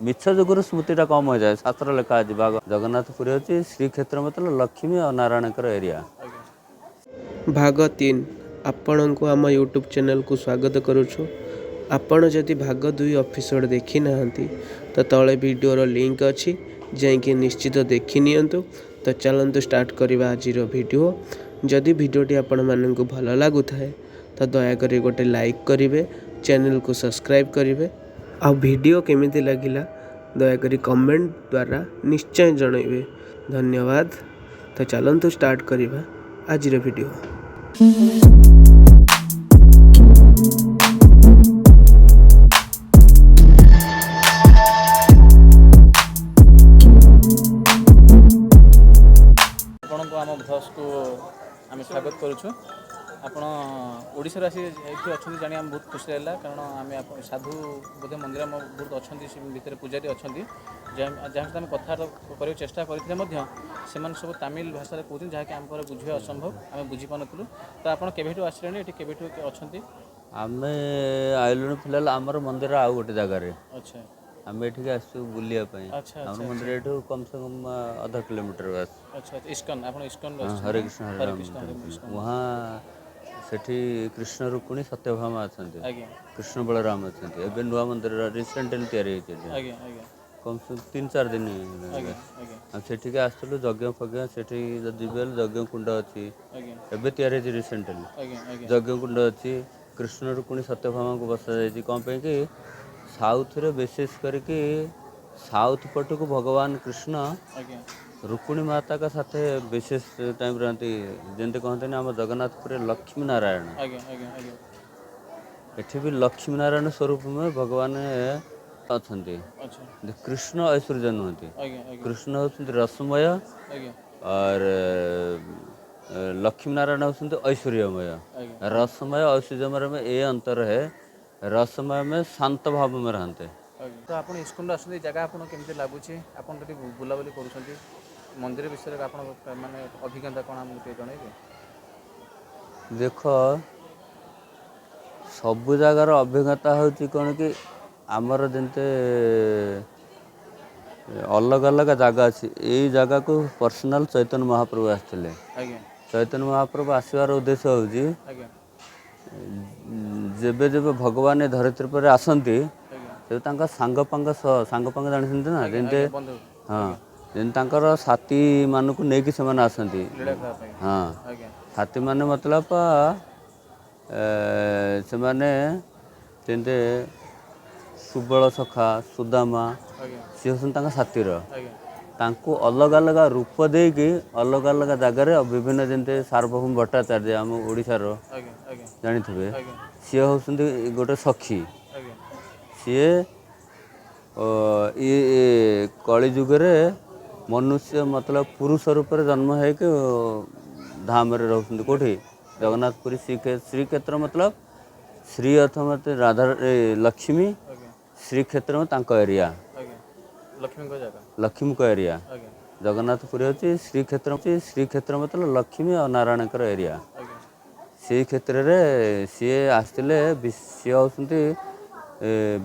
ମିଛ ଯୋଗୁରୁ ସ୍ମୃତିଟା କମ୍ ହୋଇଯାଏ। ଶାସ୍ତ୍ର ଲେଖା ଅଛି ଭାଗ ଜଗନ୍ନାଥ ପୁରୀ ଅଛି ଶ୍ରୀକ୍ଷେତ୍ର ମତଲବ ଲକ୍ଷ୍ମୀ ଆଉ ନାରାୟଣଙ୍କର ଏରିଆ। ଆଜ୍ଞା। ଭାଗ 3। ଆପଣଙ୍କୁ ଆମ ୟୁଟ୍ୟୁବ୍ ଚ୍ୟାନେଲକୁ ସ୍ୱାଗତ କରୁଛୁ। ଆପଣ ଯଦି ଭାଗ 2 ଏପିସୋଡ଼ ଦେଖିନାହାନ୍ତି, ତ ତଳେ ଭିଡ଼ିଓର ଲିଙ୍କ ଅଛି, ଯାଇକି ନିଶ୍ଚିତ ଦେଖି ନିଅନ୍ତୁ। ତ ଚାଲନ୍ତୁ ଷ୍ଟାର୍ଟ କରିବା ଆଜିର ଭିଡ଼ିଓ। ଯଦି ଭିଡ଼ିଓଟି ଆପଣମାନଙ୍କୁ ଭଲ ଲାଗୁଥାଏ, ତ ଦୟାକରି ଗୋଟେ ଲାଇକ୍ କରିବେ, ଚ୍ୟାନେଲକୁ ସବସ୍କ୍ରାଇବ୍ କରିବେ ଆଉ ଭିଡ଼ିଓ କେମିତି ଲାଗିଲା ଦୟାକରି କମେଣ୍ଟ ଦ୍ୱାରା ନିଶ୍ଚୟ ଜଣାଇବେ। ଧନ୍ୟବାଦ। ତ ଚାଲନ୍ତୁ ଷ୍ଟାର୍ଟ କରିବା ଆଜିର ଭିଡ଼ିଓ। ଆପଣଙ୍କୁ ଆମ ଭ୍ଲଗ୍‌କୁ ଆମେ ସ୍ୱାଗତ କରୁଛୁ। ଆପଣ ଓଡ଼ିଶାରୁ ଆସି ଏଇଠି ଅଛନ୍ତି ଜାଣି ଆମେ ବହୁତ ଖୁସି ଲାଗିଲା, କାରଣ ଆମେ ସାଧୁ ବୋଧେ ମନ୍ଦିର ଆମ ବହୁତ ଅଛନ୍ତି, ସେ ଭିତରେ ପୂଜାରୀ ଅଛନ୍ତି, ଯାହା ସହିତ ଆମେ କଥାବାର୍ତ୍ତା କରିବାକୁ ଚେଷ୍ଟା କରିଥିଲେ ମଧ୍ୟ ସେମାନେ ସବୁ ତାମିଲ ଭାଷାରେ କହୁଛନ୍ତି, ଯାହାକି ଆମ ପାଖରେ ବୁଝିବା ଅସମ୍ଭବ। ଆମେ ବୁଝିପାରୁନଥିଲୁ। ତ ଆପଣ କେବେଠୁ ଆସିଲେଣି ଏଠି, କେବେଠୁ ଅଛନ୍ତି? ଆମେ ଆଇଲୁଣି ଫିଲହାଲ, ଆମର ମନ୍ଦିର ଆଉ ଗୋଟେ ଜାଗାରେ। ଆମେ ଏଠିକି ଆସିଛୁ ବୁଲିବା ପାଇଁ। ଆମର ମନ୍ଦିର ଏଠୁ କମ୍ ସେ କମ୍ ଅଧ କିଲୋମିଟର ବାସ୍। ଆଚ୍ଛା ଆଚ୍ଛା, ଇସ୍କନ, ଆପଣ ଇସ୍କନ? ହରେ କୃଷ୍ଣ ହରେ ହରେ ରାମ। କୃଷ୍ଣ ହରେ କୃଷ୍ଣ। वहाँ ସେଠି କୃଷ୍ଣ ରୁକ୍ମିଣୀ ସତ୍ୟଭାମା ଅଛନ୍ତି, କୃଷ୍ଣ ବଳରାମ ଅଛନ୍ତି। ଏବେ ନୂଆ ମନ୍ଦିର ରିସେଣ୍ଟଲି ତିଆରି ହେଇଛି ଏଠି। ଆଜ୍ଞା ଆଜ୍ଞା କମ୍ ସେ କମ୍ 3-4 ଦିନ ହେଇଗଲାଣି। ଆମେ ସେଠିକି ଆସିଥିଲୁ ଯଜ୍ଞ ଫଜ୍ଞ। ସେଠି ଯଦି ଯିବେ ହେଲେ ଯଜ୍ଞ କୁଣ୍ଡ ଅଛି। ଏବେ ତିଆରି ହେଇଛି ରିସେଣ୍ଟଲି। ଆଜ୍ଞା ଆଜ୍ଞା ଯଜ୍ଞ କୁଣ୍ଡ ଅଛି, କୃଷ୍ଣ ରୁକ୍ମିଣୀ ସତ୍ୟଭାମାଙ୍କୁ ବସାଯାଇଛି। କ'ଣ ପାଇଁ କି ସାଉଥରେ, ବିଶେଷ କରିକି ସାଉଥ ପଟକୁ ଭଗବାନ କୃଷ୍ଣ ରୁକ୍ମିଣୀ ମାତାଙ୍କ ସାଥେ ବିଶେଷ ଟାଇମ୍ ରହନ୍ତି। ଯେମିତି କହନ୍ତିନି ଆମ ଜଗନ୍ନାଥପୁରରେ ଲକ୍ଷ୍ମୀ ନାରାୟଣ, ଆଜ୍ଞା ଆଜ୍ଞା ଆଜ୍ଞା ଏଠି ବି ଲକ୍ଷ୍ମୀ ନାରାୟଣ ସ୍ୱରୂପ ଭଗବାନ ଅଛନ୍ତି। କୃଷ୍ଣ ଐଶ୍ୱର୍ଯ୍ୟ ନୁହନ୍ତି। ଆଜ୍ଞା ଆଜ୍ଞା କୃଷ୍ଣ ହେଉଛନ୍ତି ରସମୟ और लक्ष्मी नारायण ହେଉଛନ୍ତି ଐଶ୍ୱର୍ଯ୍ୟମୟ। रसमय ऐश्वर्यमय में ये अंतर है। रसमय में शांत भाव में रहते। ଆଜ୍ଞା, ତ ଆପଣ ଇସ୍କନରୁ ଆସୁଛନ୍ତି, ଏ ଜାଗା ଆପଣଙ୍କୁ କେମିତି ଲାଗୁଛି? ଆପଣ ସେଠି ବୁଲାବୁଲି କରୁଛନ୍ତି, ମନ୍ଦିର ବିଷୟରେ ଆପଣଙ୍କ ମାନେ ଅଭିଜ୍ଞତା କ'ଣ ଆମକୁ ଟିକେ ଜଣେଇବେ? ଦେଖ, ସବୁ ଜାଗାର ଅଭିଜ୍ଞତା ହେଉଛି କ'ଣ କି ଆମର ଯେମିତି ଅଲଗା ଅଲଗା ଜାଗା ଅଛି, ଏଇ ଜାଗାକୁ ପର୍ସନାଲ ଚୈତନ୍ୟ ମହାପ୍ରଭୁ ଆସିଥିଲେ। ଚୈତନ୍ୟ ମହାପ୍ରଭୁ ଆସିବାର ଉଦ୍ଦେଶ୍ୟ ହେଉଛି, ଯେବେ ଯେବେ ଭଗବାନ ଏ ଧରିତ୍ରୀ ଉପରେ ଆସନ୍ତି, ତେବେ ତାଙ୍କ ସାଙ୍ଗ ପାଙ୍ଗ ସହ, ସାଙ୍ଗ ପାଙ୍ଗ ଜାଣିଛନ୍ତି ନା, ଯେମିତି ବନ୍ଧୁ। ହଁ, ଯେମିତି ତାଙ୍କର ସାଥୀମାନଙ୍କୁ ନେଇକି ସେମାନେ ଆସନ୍ତି। ଲୀଳା ଖେଳିବା ପାଇଁ। ହଁ। ସାଥୀମାନେ ମତଲବ ସେମାନେ ଯେମିତି ସୁବଳ ସଖା, ସୁଦାମା, ସିଏ ହେଉଛନ୍ତି ତାଙ୍କ ସାଥୀର। ତାଙ୍କୁ ଅଲଗା ଅଲଗା ରୂପ ଦେଇକି ଅଲଗା ଅଲଗା ଜାଗାରେ ବିଭିନ୍ନ, ଯେମିତି ସାର୍ବଭୌମ ଭଟ୍ଟାଚାର୍ଯ୍ୟ ଆମ ଓଡ଼ିଶାର ଆଜ୍ଞା ଆଜ୍ଞା ଜାଣିଥିବେ, ସିଏ ହେଉଛନ୍ତି ଗୋଟେ ସଖୀ। ସିଏ ଇଏ କଳି ଯୁଗରେ ମନୁଷ୍ୟ ମତଲବ ପୁରୁଷ ରୂପରେ ଜନ୍ମ ହେଇକି ଧାମରେ ରହୁଛନ୍ତି। କୋଉଠି? ଜଗନ୍ନାଥ ପୁରୀ ଶ୍ରୀକ୍ଷେତ୍ର ମତଲବ ଶ୍ରୀ ଅର୍ଥ ମତେ ରାଧା ଏ ଲକ୍ଷ୍ମୀ। ଶ୍ରୀକ୍ଷେତ୍ର ତାଙ୍କ ଏରିଆ। ଆଜ୍ଞା, ଲକ୍ଷ୍ମୀଙ୍କ ଜାଗା। ଲକ୍ଷ୍ମୀଙ୍କ ଏରିଆ। ଜଗନ୍ନାଥ ପୁରୀ ଅଛି ଶ୍ରୀକ୍ଷେତ୍ର ଅଛି। ଶ୍ରୀକ୍ଷେତ୍ର ମତଲବ ଲକ୍ଷ୍ମୀ ଆଉ ନାରାୟଣଙ୍କର ଏରିଆ। ସେଇ କ୍ଷେତ୍ରରେ ସିଏ ଆସିଥିଲେ। ସିଏ ହେଉଛନ୍ତି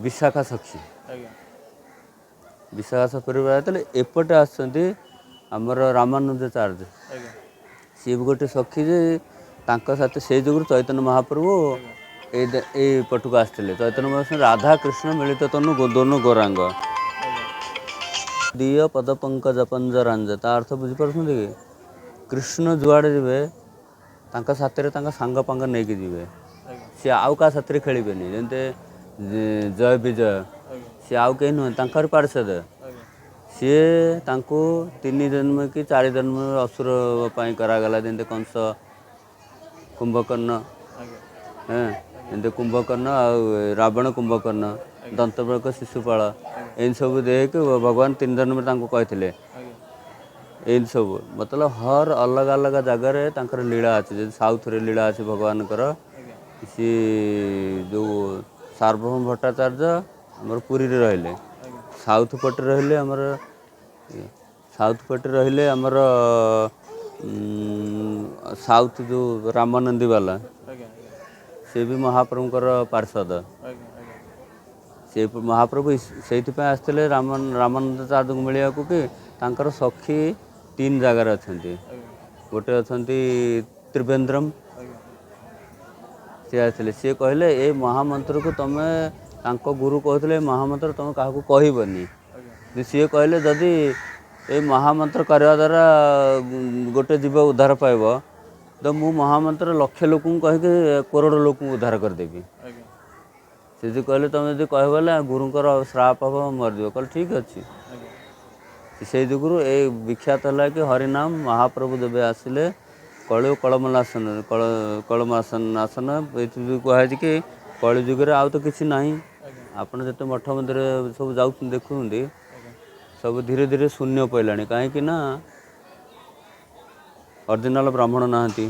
ବିଶାଖା ସଖୀ। ବିଶାଖା ସଖୀ ଆସିଥିଲେ। ଏପଟେ ଆସୁଛନ୍ତି ଆମର ରାମାନୁଜାଚାର୍ଯ୍ୟ। ସିଏ ବି ଗୋଟେ ସଖୀ ଯେ ତାଙ୍କ ସାଥି। ସେଇ ଯୋଗୁରୁ ଚୈତନ୍ୟ ମହାପ୍ରଭୁ ଏଇ ପଟକୁ ଆସିଥିଲେ। ଚୈତନ୍ୟ ମହାପ୍ରଭୁ ରାଧା କୃଷ୍ଣ ମିଳିତ ତନୁ ଦୋନୁ ଗୌରାଙ୍ଗ ଦିଅ ପଦ ପଙ୍କଜ ପଞ୍ଜରାଞ୍ଜ। ତା ଅର୍ଥ ବୁଝିପାରୁଛନ୍ତି କି? କୃଷ୍ଣ ଯୁଆଡ଼େ ଯିବେ, ତାଙ୍କ ସାଥିରେ ତାଙ୍କ ସାଙ୍ଗ ପାଙ୍ଗ ନେଇକି ଯିବେ। ସିଏ ଆଉ କାହା ସାଥିରେ ଖେଳିବେନି। ଯେମିତି ଜୟ ବିଜୟ, ସିଏ ଆଉ କେହି ନୁହେଁ, ତାଙ୍କର ପାର୍ଷଦ। ସିଏ ତାଙ୍କୁ ତିନି ଜନ୍ମ କି ଚାରି ଜନ୍ମ ଅସୁର ପାଇଁ କରାଗଲା। ଯେମିତି କଂସ, କୁମ୍ଭକର୍ଣ୍ଣ, ଯେମିତି କୁମ୍ଭକର୍ଣ୍ଣ ଆଉ ରାବଣ, କୁମ୍ଭକର୍ଣ୍ଣ, ଦନ୍ତବକ, ଶିଶୁପାଳ, ଏମିତି ସବୁ ଦେଇକି ଭଗବାନ ତିନି ଜନ୍ମରେ ତାଙ୍କୁ କହିଥିଲେ। ଏମିତି ସବୁ ମତଲବ ହର ଅଲଗା ଅଲଗା ଜାଗାରେ ତାଙ୍କର ଲୀଳା ଅଛି। ଯଦି ସାଉଥରେ ଲୀଳା ଅଛି ଭଗବାନଙ୍କର। ସିଏ ଯେଉଁ ସାର୍ବଭୌମ ଭଟ୍ଟାଚାର୍ଯ୍ୟ ଆମର ପୁରୀରେ ରହିଲେ, ସାଉଥ ପଟେ ରହିଲେ ଆମର, ସାଉଥ ପଟେ ରହିଲେ ଆମର ସାଉଥ ଯେଉଁ ରାମାନନ୍ଦୀ ବାଲା, ଆଜ୍ଞା ଆଜ୍ଞା ସେ ବି ମହାପ୍ରଭୁଙ୍କର ପାର୍ଷଦ। ଆଜ୍ଞା ଆଜ୍ଞା ସେ ମହାପ୍ରଭୁ ସେଇଥିପାଇଁ ଆସିଥିଲେ ରାମାନନ୍ଦ ଚାର୍ଯ୍ୟଙ୍କୁ ମିଳିବାକୁ କି ତାଙ୍କର ସଖୀ 3 ଜାଗାରେ ଅଛନ୍ତି। ଗୋଟେ ଅଛନ୍ତି ତ୍ରିବେନ୍ଦ୍ରମ, ସିଏ ଆସିଥିଲେ। ସିଏ କହିଲେ ଏ ମହାମନ୍ତ୍ରକୁ ତୁମେ, ତାଙ୍କ ଗୁରୁ କହୁଥିଲେ ଏ ମହାମନ୍ତ୍ର ତୁମେ କାହାକୁ କହିବନି। ସିଏ କହିଲେ ଯଦି ଏ ମହାମନ୍ତ୍ର କରିବା ଦ୍ୱାରା ଗୋଟେ ଜୀବ ଉଦ୍ଧାର ପାଇବ, ତ ମୁଁ ମହାମନ୍ତ୍ର ଲକ୍ଷେ ଲୋକଙ୍କୁ କହିକି କରୋଡ଼ ଲୋକଙ୍କୁ ଉଦ୍ଧାର କରିଦେବି। ସେ ଯଦି କହିଲେ ତୁମେ ଯଦି କହିବ ବୋଲେ ଗୁରୁଙ୍କର ଶ୍ରାପ ହେବ, ମରିଯିବ। କହିଲେ ଠିକ୍ ଅଛି। ସେଇ ଯୋଗୁରୁ ଏ ବିଖ୍ୟାତ ହେଲା କି ହରିନାମ ମହାପ୍ରଭୁ ଯେବେ ଆସିଲେ କଳି କଳମନାଶନ, କଳମାସନ ନାଶନ। ଏଇଥି କୁହାଯାଇଛି କି କଳି ଯୁଗରେ ଆଉ ତ କିଛି ନାହିଁ। ଆପଣ ଯେତେ ମଠ ମନ୍ଦିର ସବୁ ଯାଉଛନ୍ତି ଦେଖୁଛନ୍ତି, ସବୁ ଧୀରେ ଧୀରେ ଶୂନ୍ୟ ପଡ଼ିଲାଣି। କାହିଁକି ନା ଅରିଜିନାଲ ବ୍ରାହ୍ମଣ ନାହାନ୍ତି,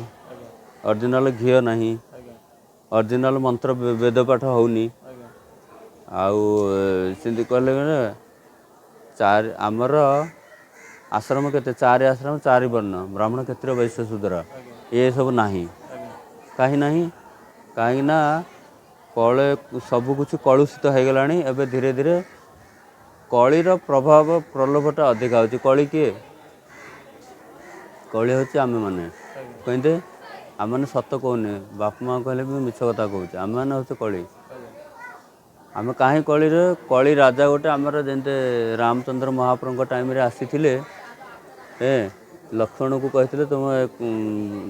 ଅରିଜିନାଲ ଘିଅ ନାହିଁ, ଅରିଜିନାଲ ମନ୍ତ୍ର ବେଦ ପାଠ ହେଉନି। ଆଉ ସେମିତି କହିଲେ ଆମର ଆଶ୍ରମ କେତେ, 4 ଆଶ୍ରମ 4 ବର୍ଣ୍ଣ, ବ୍ରାହ୍ମଣ କ୍ଷତ୍ରିୟ ବୈଶ୍ୟ ଶୂଦ୍ର, ଏସବୁ ନାହିଁ। କାହିଁ ନାହିଁ? କାହିଁକି ନା ସବୁ କିଛି କଳୁଷିତ ହେଇଗଲାଣି। ଏବେ ଧୀରେ ଧୀରେ କଳିର ପ୍ରଭାବ ପ୍ରଲୋଭଟା ଅଧିକା ହେଉଛି। କଳି କିଏ? କଳି ହେଉଛି ଆମେମାନେ। କହିଲେ ଆମେମାନେ ସତ କହୁନେ, ବାପା ମା କହିଲେ ବି ମିଛ କଥା କହୁଛେ। ଆମେମାନେ ହେଉଛୁ କଳି। ଆମେ କାହିଁ କଳିରେ? କଳି ରାଜା ଗୋଟେ ଆମର ଯେମିତି ରାମଚନ୍ଦ୍ର ମହାପ୍ରଭୁଙ୍କ ଟାଇମ୍ରେ ଆସିଥିଲେ, ଲକ୍ଷ୍ମଣକୁ କହିଥିଲେ ତୁମେ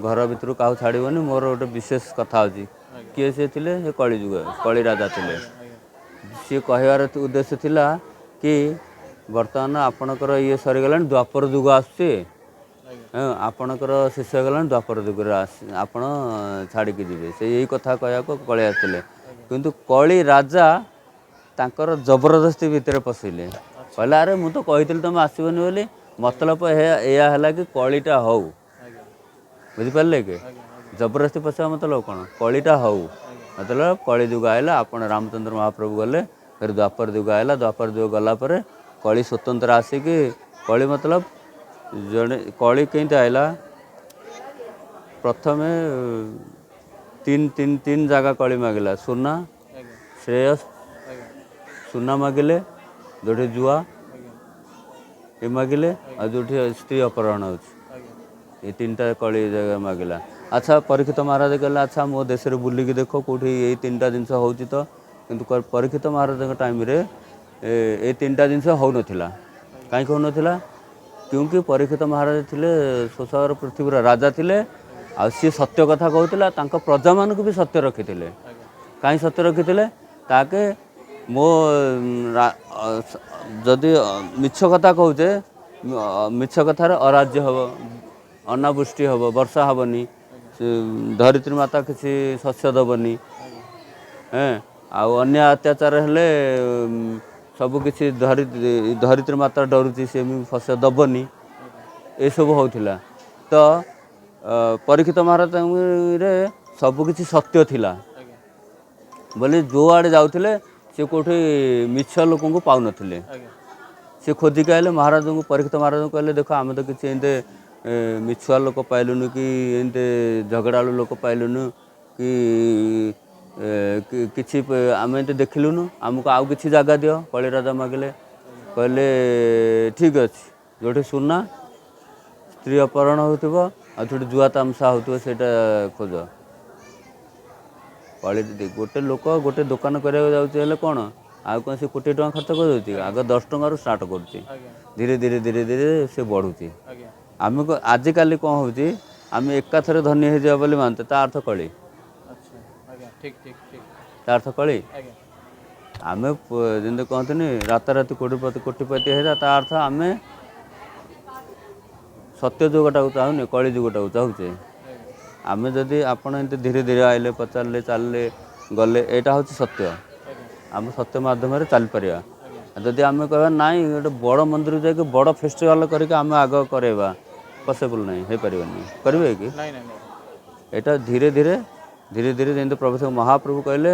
ଘର ଭିତରୁ କାହାକୁ ଛାଡ଼ିବନି, ମୋର ଗୋଟେ ବିଶେଷ କଥା ଅଛି। କିଏ ସିଏ ଥିଲେ? ସେ କଳି ଯୁଗ କଳି ରାଜା ଥିଲେ। ସିଏ କହିବାର ଉଦ୍ଦେଶ୍ୟ ଥିଲା କି ବର୍ତ୍ତମାନ ଆପଣଙ୍କର ଇଏ ସରିଗଲାଣି, ଦ୍ୱାପର ଯୁଗ ଆସୁଛି, ଆପଣଙ୍କର ଶେଷ ହେଇଗଲାଣି, ଦ୍ୱାପର ଯୁଗରେ ଆପଣ ଛାଡ଼ିକି ଯିବେ। ସେ ଏଇ କଥା କହିବାକୁ କଳି ଆସିଥିଲେ। କିନ୍ତୁ କଳି ରାଜା ତାଙ୍କର ଜବରଦସ୍ତି ଭିତରେ ପଶିଲେ। କହିଲେ ଆରେ ମୁଁ ତ କହିଥିଲି ତୁମେ ଆସିବନି ବୋଲି। ମତଲବ ଏଇଆ ହେଲା କି କଳିଟା ହଉ, ବୁଝିପାରିଲେ କି? ଜବରଦସ୍ତି ପଶିବା ମତଲବ କ'ଣ? କଳିଟା ହଉ, ମତଲବ କଳି ଯୁଗ ଆଇଲା। ଆପଣ ରାମଚନ୍ଦ୍ର ମହାପ୍ରଭୁ ଗଲେ, ଫେର ଦ୍ୱାପର ଯୁଗ ଆଇଲା। ଦ୍ୱାପର ଯୁଗ ଗଲା ପରେ କଳି ସ୍ୱତନ୍ତ୍ର ଆସିକି, କଳି ମତଲବ ଜଣେ କଳି କେମିତି ଆଇଲା? ପ୍ରଥମେ 3 ଜାଗା କଳି ମାଗିଲା। ସୁନା, ଶ୍ରେୟସ, ସୁନା ମାଗିଲେ, ଯେଉଁଠି ଜୁଆ ଏ ମାଗିଲେ, ଆଉ ଯେଉଁଠି ସ୍ତ୍ରୀ ଅପହରଣ ହେଉଛି, ଏ 3ଟା କଳି ଜାଗା ମାଗିଲା। ଆଚ୍ଛା, ପରୀକ୍ଷିତ ମହାରାଜ କହିଲେ ଆଚ୍ଛା ମୋ ଦେଶରେ ବୁଲିକି ଦେଖ କେଉଁଠି ଏଇ 3ଟା ଜିନିଷ ହେଉଛି ତ। କିନ୍ତୁ ପରୀକ୍ଷିତ ମହାରାଜଙ୍କ ଟାଇମ୍ରେ ଏଇ 3ଟା ଜିନିଷ ହେଉନଥିଲା। କାହିଁକି ହେଉନଥିଲା? କ୍ୟୁଁକି ପରୀକ୍ଷିତ ମହାରାଜ ଥିଲେ ସ୍ୱସାଗର ପୃଥିବୀର ରାଜା ଥିଲେ, ଆଉ ସିଏ ସତ୍ୟ କଥା କହୁଥିଲା। ତାଙ୍କ ପ୍ରଜାମାନଙ୍କୁ ବି ସତ୍ୟ ରଖିଥିଲେ। କାହିଁ ସତ୍ୟ ରଖିଥିଲେ? ତାକେ ମୋ ଯଦି ମିଛ କଥା କହୁଛେ, ମିଛ କଥାରେ ଅରାଜ୍ୟ ହେବ, ଅନାବୃଷ୍ଟି ହେବ, ବର୍ଷା ହେବନି, ଧରିତ୍ରୀ ମାତା କିଛି ଶସ୍ୟ ଦେବନି, ଆଉ ଅନ୍ୟାୟ ଅତ୍ୟାଚାର ହେଲେ ସବୁ କିଛି ଧରିତ୍ରୀ ମାତା ଡରୁଛି, ସେ ବି ଶସ୍ୟ ଦେବନି, ଏସବୁ ହେଉଥିଲା। ତ ପରୀକ୍ଷିତ ମହାରାଜରେ ସବୁକିଛି ସତ୍ୟ ଥିଲା ବୋଲି ଯେଉଁଆଡ଼େ ଯାଉଥିଲେ ସେ କେଉଁଠି ମିଛ ଲୋକଙ୍କୁ ପାଉନଥିଲେ। ସେ ଖୋଜିକି ଆଇଲେ ମହାରାଜଙ୍କୁ, ପରୀକ୍ଷିତ ମହାରାଜଙ୍କୁ କହିଲେ ଦେଖ ଆମେ ତ କିଛି ଏମିତି ମିଛୁଆ ଲୋକ ପାଇଲୁନୁ, କି ଏମିତି ଝଗଡ଼ାଳୁ ଲୋକ ପାଇଲୁନୁ, କି କିଛି ଆମେ ଏମିତି ଦେଖିଲୁନୁ, ଆମକୁ ଆଉ କିଛି ଜାଗା ଦିଅ। କଳି ରାଜା ମାଗିଲେ, କହିଲେ ଠିକ୍ ଅଛି, ଯେଉଁଠି ସୁନା ସ୍ତ୍ରୀ ଅପହରଣ ହେଉଥିବ ଆଉ ଯେଉଁଠି ଜୁଆ ତାମସା ହେଉଥିବ ସେଇଟା ଖୋଜ। କଳି ଗୋଟେ ଲୋକ ଗୋଟେ ଦୋକାନ କରିବାକୁ ଯାଉଛି ହେଲେ କ'ଣ ଆଉ କ'ଣ ସେ କୋଟିଏ ଟଙ୍କା ଖର୍ଚ୍ଚ କରିଦେଉଛି? ଆଗ 10 ଟଙ୍କାରୁ ଷ୍ଟାର୍ଟ କରୁଛି, ଧୀରେ ଧୀରେ ଧୀରେ ଧୀରେ ସେ ବଢ଼ୁଛି। ଆମେ ଆଜିକାଲି କ'ଣ ହେଉଛି, ଆମେ ଏକାଥରେ ଧନୀ ହେଇଯିବା ବୋଲି ମାନୁଛେ, ତା ଅର୍ଥ କଳି। ତା ଅର୍ଥ କଳି। ଆମେ ଯେମିତି କହନ୍ତିନି ରାତାରାତି କୋଟିପତି ହେଇଯା, ତା ଅର୍ଥ ଆମେ ସତ୍ୟ ଯୁଗଟାକୁ ଚାହୁଁନି, କଳି ଯୁଗଟାକୁ ଚାହୁଁଛେ। ଆମେ ଯଦି ଆପଣ ଏମିତି ଧୀରେ ଧୀରେ ଆଇଲେ, ପଚାରିଲେ, ଚାଲିଲେ, ଗଲେ, ଏଇଟା ହେଉଛି ସତ୍ୟ। ଆମେ ସତ୍ୟ ମାଧ୍ୟମରେ ଚାଲିପାରିବା। ଯଦି ଆମେ କହିବା ନାଇଁ ଗୋଟେ ବଡ଼ ମନ୍ଦିର ଯାଇକି ବଡ଼ ଫେଷ୍ଟିଭାଲ୍ କରିକି ଆମେ ଆଗ କରାଇବା, ପସିବୁଲ୍ ନାହିଁ, ହେଇପାରିବନି। କରିବେ କି? ଏଇଟା ଧୀରେ ଧୀରେ ଧୀରେ ଧୀରେ ଯେମିତି ପ୍ରଭୁ ମହାପ୍ରଭୁ କହିଲେ,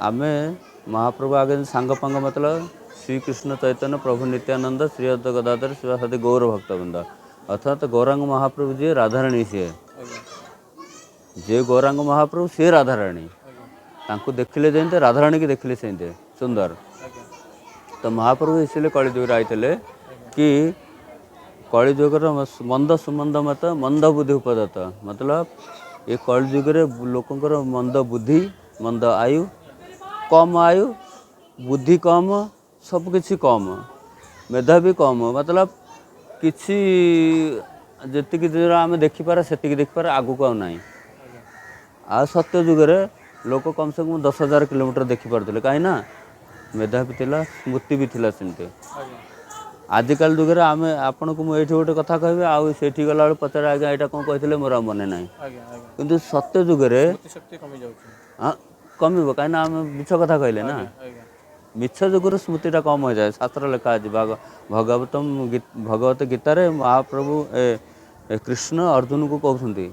ଆମେ ମହାପ୍ରଭୁ ଆଗେ ସାଙ୍ଗ ପାଙ୍ଗ ମତଲବ ଶ୍ରୀକୃଷ୍ଣ ଚୈତନ୍ୟ ପ୍ରଭୁ ନିତ୍ୟାନନ୍ଦ ଶ୍ରୀ ଅଦ୍ୱୈତ ଗଦାଧର ଶ୍ରୀବାସାଦି ଗୌର ଭକ୍ତବୃନ୍ଦ, ଅର୍ଥାତ୍ ଗୌରାଙ୍ଗ ମହାପ୍ରଭୁ ଯିଏ ରାଧାରାଣୀ, ସିଏ ଯିଏ ଗୌରାଙ୍ଗ ମହାପ୍ରଭୁ ସିଏ ରାଧାରାଣୀ। ତାଙ୍କୁ ଦେଖିଲେ ଯେମିତି ରାଧାରାଣୀକି ଦେଖିଲେ ସେମିତି ସୁନ୍ଦର। ତ ମହାପ୍ରଭୁ इसलिए କଳିଯୁଗରେ ଆଇଥିଲେ କି କଳିଯୁଗର ମନ୍ଦ ସୁମନ୍ଦ ମତ ମନ୍ଦ ବୁଦ୍ଧି ଉପଦତ, ମତଲବ ଏ କଳିଯୁଗରେ ଲୋକଙ୍କର ମନ୍ଦ ବୁଦ୍ଧି, ମନ୍ଦ ଆୟୁ, କମ୍ ଆୟୁ, ବୁଦ୍ଧି କମ୍, ସବୁ କିଛି କମ୍, ମେଧା ବି କମ୍, ମତଲବ କିଛି ଯେତିକି ଦୂର ଆମେ ଦେଖିପାରେ ସେତିକି ଦେଖିପାରେ, ଆଗକୁ ଆଉ ନାହିଁ। ଆଉ ସତ୍ୟ ଯୁଗରେ ଲୋକ କମ୍ ସେ କମ୍ 10,000 କିଲୋମିଟର ଦେଖିପାରୁଥିଲେ, କାହିଁକି ନା ମେଧା ବି ଥିଲା, ସ୍ମୃତି ବି ଥିଲା ସେମିତି। ଆଜିକାଲି ଯୁଗରେ ଆମେ ଆପଣଙ୍କୁ ମୁଁ ଏଇଠି ଗୋଟେ କଥା କହିବି, ଆଉ ସେଇଠି ଗଲାବେଳକୁ ପଚାରେ ଆଜ୍ଞା ଏଇଟା କ'ଣ କହିଥିଲେ, ମୋର ଆଉ ମନେ ନାହିଁ। କିନ୍ତୁ ସତ୍ୟ ଯୁଗରେ ହଁ କମିବ, କାହିଁକିନା ଆମେ ମିଛ କଥା କହିଲେ ନା, ମିଛ ଯୁଗରୁ ସ୍ମୃତିଟା କମ୍ ହୋଇଯାଏ। ଶାସ୍ତ୍ର ଲେଖା ଅଛି ଭଗବତମ ଭଗବତ ଗୀତାରେ ମହାପ୍ରଭୁ ଏ କୃଷ୍ଣ ଅର୍ଜୁନକୁ କହୁଛନ୍ତି,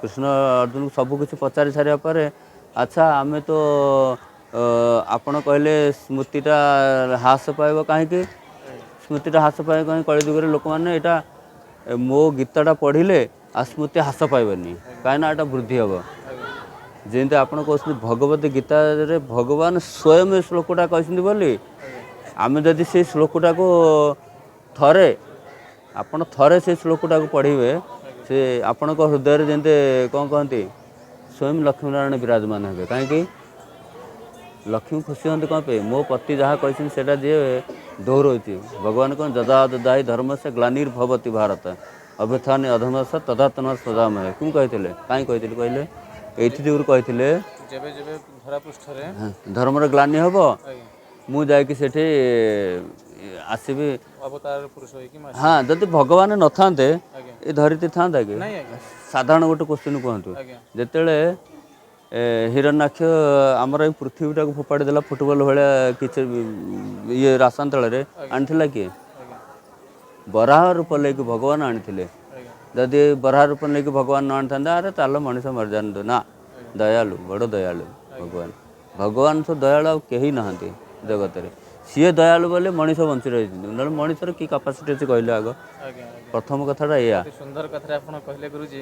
କୃଷ୍ଣ ଅର୍ଜୁନକୁ ସବୁ କିଛି ପଚାରି ସାରିବା ପରେ, ଆଚ୍ଛା ଆମେ ତ ଆପଣ କହିଲେ ସ୍ମୃତିଟା ହ୍ରାସ ପାଇବ କାହିଁକି, ସ୍ମୃତିଟା ହ୍ରାସ ପାଇବ କାହିଁକି କଳିଯୁଗରେ ଲୋକମାନେ ଏଇଟା ମୋ ଗୀତାଟା ପଢ଼ିଲେ ଆଉ ସ୍ମୃତି ହ୍ରାସ ପାଇବନି, କାହିଁକିନା ଏଇଟା ବୃଦ୍ଧି ହେବ। ଯେମିତି ଆପଣ କହୁଛନ୍ତି ଭଗବତ ଗୀତାରେ ଭଗବାନ ସ୍ୱୟଂ ଏ ଶ୍ଲୋକଟା କହିଛନ୍ତି ବୋଲି, ଆମେ ଯଦି ସେଇ ଶ୍ଲୋକଟାକୁ ଥରେ ଆପଣ ଥରେ ସେଇ ଶ୍ଲୋକଟାକୁ ପଢ଼ିବେ, ସେ ଆପଣଙ୍କ ହୃଦୟରେ ଯେମିତି କ'ଣ କହନ୍ତି ସ୍ୱୟଂ ଲକ୍ଷ୍ମୀନାରାୟଣ ବିରାଜମାନ ହେବେ। କାହିଁକି ଲକ୍ଷ୍ମୀ ଖୁସି ହୁଅନ୍ତି କ'ଣ ପାଇଁ, ମୋ ପତି ଯାହା କହିଛନ୍ତି ସେଇଟା ଯିଏ ଦୌଡ଼ଉଛି। ଭଗବାନ କ'ଣ ଯଦା ଯଦା ହି ଧର୍ମସ୍ୟ ଗ୍ଲାନିର୍ଭବତି ଭାରତ ଅଭ୍ୟୁତ୍ଥାନେ ଅଧର୍ମସ୍ୟ ତଦାତ୍ମନ ସଦାମୟ। କେଉଁ କହିଥିଲେ, କାହିଁ କହିଥିଲେ କହିଲେ, ଏଇଥି ଯୋଗୁଁ କହିଥିଲେ ଯେବେ ଯେବେ ଧରାପୃଷ୍ଠରେ ଧର୍ମର ଗ୍ଲାନି ହେବ ମୁଁ ଯାଇକି ସେଠି ଆସିବି ଅବତାର ପୁରୁଷ ହେଇକି। ହଁ, ଯଦି ଭଗବାନ ନଥାନ୍ତେ ଏ ଧରିତ୍ରୀ ଥାନ୍ତା କି? ସାଧାରଣ ଗୋଟେ କୋଶ୍ଚିନ୍ କୁହନ୍ତୁ, ଯେତେବେଳେ ହିରଣ୍ୟାକ୍ଷ ଆମର ଏଇ ପୃଥିବୀଟାକୁ ଫୋପାଡ଼ି ଦେଲା ଫୁଟବଲ ଭଳିଆ କିଛି ଇଏ ରାସାନ୍ତଳରେ ଆଣିଥିଲା କିଏ? ବରାହ ରୂପ ନେଇକି ଭଗବାନ ଆଣିଥିଲେ। ଯଦି ବରାହ ରୂପ ନେଇକି ଭଗବାନ ନ ଆଣିଥାନ୍ତେ, ଆରେ ତାହେଲେ ମଣିଷ ମରିଯାଆନ୍ତୁ ନା। ଦୟାଳୁ, ବଡ଼ ଦୟାଳୁ ଭଗବାନ, ଭଗବାନ ତ ଦୟାଳୁ ଆଉ କେହି ନାହାନ୍ତି ଜଗତରେ। ସିଏ ଦୟାଳୁ ବୋଲି ମଣିଷ ବଞ୍ଚି ରହିଛନ୍ତି, ନହେଲେ ମଣିଷର କି କାପାସିଟି ଅଛି କହିଲେ ଆଗ? ପ୍ରଥମ କଥାଟା ଏଇଆ। ସୁନ୍ଦର କଥାରେ ଆପଣ କହିଲେ ଗୁରୁଜୀ,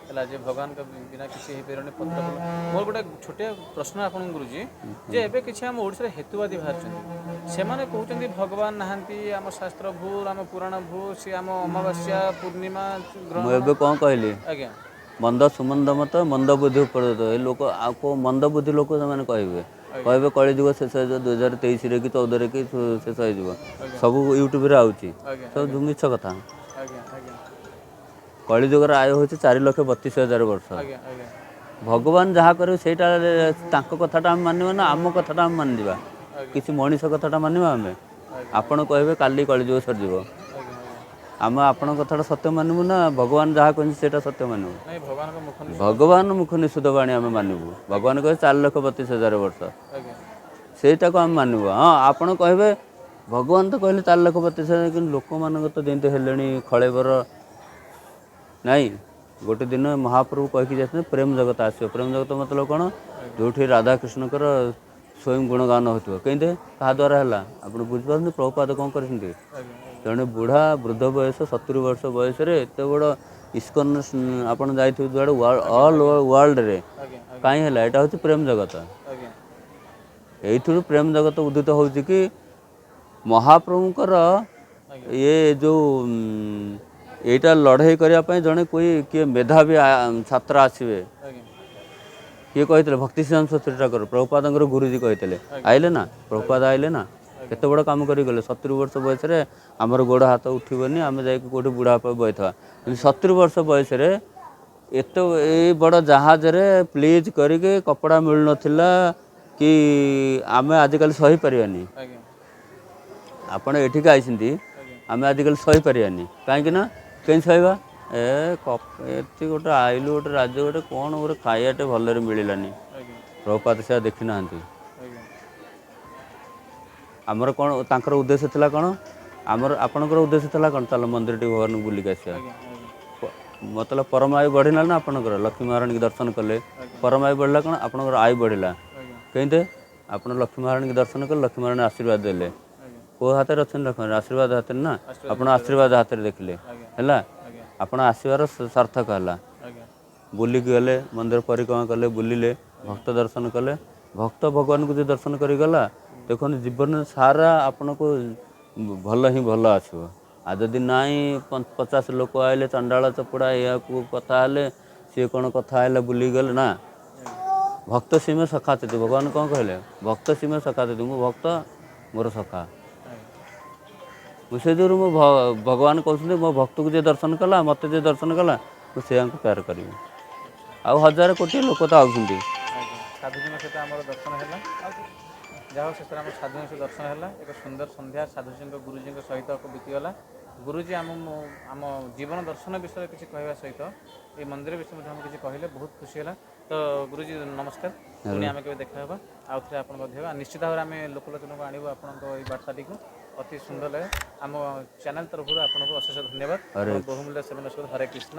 ହେଲା ଯେ ଭଗବାନଙ୍କ ବିନା କିଛି ହେଇପାରିବନି। ପତ୍ର ମୋର ଗୋଟେ ଛୋଟିଆ ପ୍ରଶ୍ନ ଆପଣଙ୍କୁ ଗୁରୁଜୀ, ଯେ ଏବେ କିଛି ଆମ ଓଡ଼ିଶାରେ ହେତୁବାଦୀ ବାହାରିଛନ୍ତି, ସେମାନେ କହୁଛନ୍ତି ଭଗବାନ ନାହାନ୍ତି, ଆମ ଶାସ୍ତ୍ର ଭୁଲ, ଆମ ପୁରାଣ ଭୁଲ, ସେ ଆମ ଅମାବାସ୍ୟା ପୂର୍ଣ୍ଣିମା। ମୁଁ ଏବେ କ'ଣ କହିଲି ଆଜ୍ଞା, ମନ୍ଦ ସୁମନ୍ଦ ମତ ମନ୍ଦ ବୁଦ୍ଧି ଉପରତ। ଏ ଲୋକ ଆଉ କେଉଁ ମନ୍ଦ ବୁଦ୍ଧି ଲୋକ ସେମାନେ କହିବେ, କହିବେ କଳିଯୁଗ ଶେଷ ହେଇଯିବ 2023ରେ କି 14ରେ କି ଶେଷ ହେଇଯିବ, ସବୁ ୟୁଟ୍ୟୁବରେ ଆଉଛି, ସବୁ ମିଛ କଥା। କଳିଯୁଗର ଆୟୁ ହେଉଛି 4,32,000 ବର୍ଷ। ଭଗବାନ ଯାହା କରିବେ ସେଇଟା ତାଙ୍କ କଥାଟା ଆମେ ମାନିବା ନା ଆମ କଥାଟା ଆମେ ମାନିଯିବା? କିଛି ମଣିଷ କଥାଟା ମାନିବା ଆମେ? ଆପଣ କହିବେ କାଲି କଳିଯୁଗ ସରିଯିବ, ଆମେ ଆପଣଙ୍କ କଥାଟା ସତ୍ୟ ମାନିବୁ ନା ଭଗବାନ ଯାହା କହିଛନ୍ତି ସେଇଟା ସତ୍ୟ ମାନିବୁ? ଭଗବାନ ମୁଖ ନିଷିଦ୍ଧ ବାଣୀ ଆମେ ମାନିବୁ। ଭଗବାନ କହିବେ 4,32,000 ବର୍ଷ, ସେଇଟାକୁ ଆମେ ମାନିବୁ। ହଁ, ଆପଣ କହିବେ ଭଗବାନ ତ କହିଲେ 4,32,000, କିନ୍ତୁ ଲୋକମାନଙ୍କ ତ ଯେମିତି ହେଲେଣି ଖଳେବର ନାଇଁ। ଗୋଟେ ଦିନ ମହାପ୍ରଭୁ କହିକି ଯାଇଛନ୍ତି ପ୍ରେମ ଜଗତ ଆସିବ। ପ୍ରେମ ଜଗତ ମତଲବ କ'ଣ? ଯେଉଁଠି ରାଧାକୃଷ୍ଣଙ୍କର ସ୍ୱୟଂ ଗୁଣଗାନ ହେଉଥିବ। କେମିତି, କାହା ଦ୍ୱାରା ହେଲା ଆପଣ ବୁଝିପାରନ୍ତି? ପ୍ରଭୁପାଦ କ'ଣ କରିଛନ୍ତି, ଜଣେ ବୁଢ଼ା ବୃଦ୍ଧ ବୟସ 70 ବର୍ଷ ବୟସରେ ଏତେ ବଡ଼ ଇସ୍କନ ଆପଣ ଯାଇଥିବେ ଯୁଆଡ଼େ ଅଲ୍ ୱାର୍ଲଡ଼ରେ, କାହିଁ ହେଲା? ଏଇଟା ହେଉଛି ପ୍ରେମ ଜଗତ। ଏଇଥିରୁ ପ୍ରେମ ଜଗତ ଉଦିତ ହେଉଛି କି ମହାପ୍ରଭୁଙ୍କର ଇଏ ଯେଉଁ ଏଇଟା ଲଢ଼େଇ କରିବା ପାଇଁ ଜଣେ କିଏ ମେଧାବୀ ଛାତ୍ର ଆସିବେ। କିଏ କହିଥିଲେ? ଭକ୍ତି ସିଦ୍ଧାନ୍ତ ସରସ୍ୱତୀ ଠାକୁର, ପ୍ରଭୁପାଦଙ୍କର ଗୁରୁଜୀ କହିଥିଲେ। ଆଇଲେ ନା ପ୍ରଭୁପାଦ, ଆଇଲେ ନା, କେତେ ବଡ଼ କାମ କରିଗଲେ। 70 ବର୍ଷ ବୟସରେ ଆମର ଗୋଡ଼ ହାତ ଉଠିବନି, ଆମେ ଯାଇକି କେଉଁଠି ବୁଢ଼ା ବଇଥିବା, କିନ୍ତୁ 70 ବର୍ଷ ବୟସରେ ଏତେ ଏଇ ବଡ଼ ଜାହାଜରେ ପ୍ଲିଜ୍ କରିକି କପଡ଼ା ମିଳୁନଥିଲା କି ଆମେ ଆଜିକାଲି ସହିପାରିବାନି। ଆପଣ ଏଠିକି ଆଇଛନ୍ତି, ଆମେ ଆଜିକାଲି ସହିପାରିବାନି। କାହିଁକି ନା କେମିତି ସହିବା? ଏ ଏଠି ଗୋଟେ ଆଇଲୁ ଗୋଟେ ରାଜ୍ୟ, ଗୋଟେ କ'ଣ ଗୋଟେ ଖାଇବାଟେ ଭଲରେ ମିଳିଲାନି। ପ୍ରଭୁପାଦ ସେୟା ଦେଖିନାହାନ୍ତି। ଆମର କ'ଣ ତାଙ୍କର ଉଦ୍ଦେଶ୍ୟ ଥିଲା କ'ଣ? ଆମର ଆପଣଙ୍କର ଉଦ୍ଦେଶ୍ୟ ଥିଲା କ'ଣ? ଚାଲ ମନ୍ଦିର ଟିକେ ଭଗବାନଙ୍କୁ ବୁଲିକି ଆସିବା। ମତଲବ ପରମାୟୁ ବଢ଼ିଲା ନା ଆପଣଙ୍କର? ଲକ୍ଷ୍ମୀ ମହାରାଣୀକି ଦର୍ଶନ କଲେ ପରମାୟୁ ବଢ଼ିଲା କ'ଣ? ଆପଣଙ୍କର ଆୟୁ ବଢ଼ିଲା। କେମିତି? ଆପଣ ଲକ୍ଷ୍ମୀ ମହାରାଣୀକି ଦର୍ଶନ କଲେ, ଲକ୍ଷ୍ମୀ ମହାରାଣୀ ଆଶୀର୍ବାଦ ଦେଲେ। କେଉଁ ହାତରେ ଅଛନ୍ତି ଲକ୍ଷ୍ମୀ? ଆଶୀର୍ବାଦ ହାତରେ ନା? ଆପଣ ଆଶୀର୍ବାଦ ହାତରେ ଦେଖିଲେ ହେଲା, ଆପଣ ଆସିବାର ସାର୍ଥକ ହେଲା। ବୁଲିକି ଗଲେ, ମନ୍ଦିର ପରିକ୍ରମା କଲେ, ବୁଲିଲେ, ଭକ୍ତ ଦର୍ଶନ କଲେ, ଭକ୍ତ ଭଗବାନଙ୍କୁ ଯଦି ଦର୍ଶନ କରିଗଲା, ଦେଖନ୍ତୁ ଜୀବନ ସାରା ଆପଣଙ୍କୁ ଭଲ ହିଁ ଭଲ ଆସିବ। ଆଉ ଯଦି ନାଇଁ, 50 ଲୋକ ଆଇଲେ, ଚଣ୍ଡାଳ ଚପଡ଼ା ଏହାକୁ କଥା ହେଲେ, ସିଏ କ'ଣ କଥା ହେଲେ ବୁଲିଗଲେ ନା। ଭକ୍ତ ସୀମେ ସଖା ତିଥି। ଭଗବାନ କ'ଣ କହିଲେ? ଭକ୍ତ ସୀମେ ସଖା ତିଥି। ମୁଁ ଭକ୍ତ, ମୋର ସଖା। ମୁଁ ସେ ଯୋଗୁଁ ମୁଁ ଭଗବାନ କହୁଛନ୍ତି, ମୋ ଭକ୍ତକୁ ଯିଏ ଦର୍ଶନ କଲା, ମୋତେ ଯିଏ ଦର୍ଶନ କଲା, ମୁଁ ସେୟାଙ୍କୁ ପ୍ୟାର କରିବି। ଆଉ ହଜାର କୋଟି ଲୋକ ତ ଆଉଛନ୍ତି। ଆଜ୍ଞା, ସାଧୁଜୀଙ୍କ ସହିତ ଆମର ଦର୍ଶନ ହେଲା। ଯାହା ହଉ, ଶେଷରେ ଆମର ସାଧୁଜୀଙ୍କ ସହିତ ଦର୍ଶନ ହେଲା। ଏକ ସୁନ୍ଦର ସନ୍ଧ୍ୟା ସାଧୁଜୀଙ୍କ ଗୁରୁଜୀଙ୍କ ସହିତ ବିତିଗଲା। ଗୁରୁଜୀ ଆମ ଜୀବନ ଦର୍ଶନ ବିଷୟରେ କିଛି କହିବା ସହିତ ଏଇ ମନ୍ଦିର ବିଷୟରେ ମଧ୍ୟ ଆମକୁ କିଛି କହିଲେ, ବହୁତ ଖୁସି ହେଲା। ତ ଗୁରୁଜୀ ନମସ୍କାର। ପୁଣି ଆମେ କେବେ ଦେଖା ହେବା, ଆଉ ଥରେ ଆପଣଙ୍କ ମଧ୍ୟ ହେବା। ନିଶ୍ଚିତ ଭାବରେ ଆମେ ଲୋକଲୋଚନକୁ ଆଣିବୁ ଆପଣଙ୍କ ଏଇ ବାର୍ତ୍ତାଟିକୁ। ଅତି ସୁନ୍ଦର ଲାଗେ। ଆମ ଚ୍ୟାନେଲ ତରଫରୁ ଆପଣଙ୍କୁ ଅଶେଷ ଧନ୍ୟବାଦ। ହରେ ବହୁମୂଲ୍ୟ ସେବନ। ହରେ କୃଷ୍ଣ।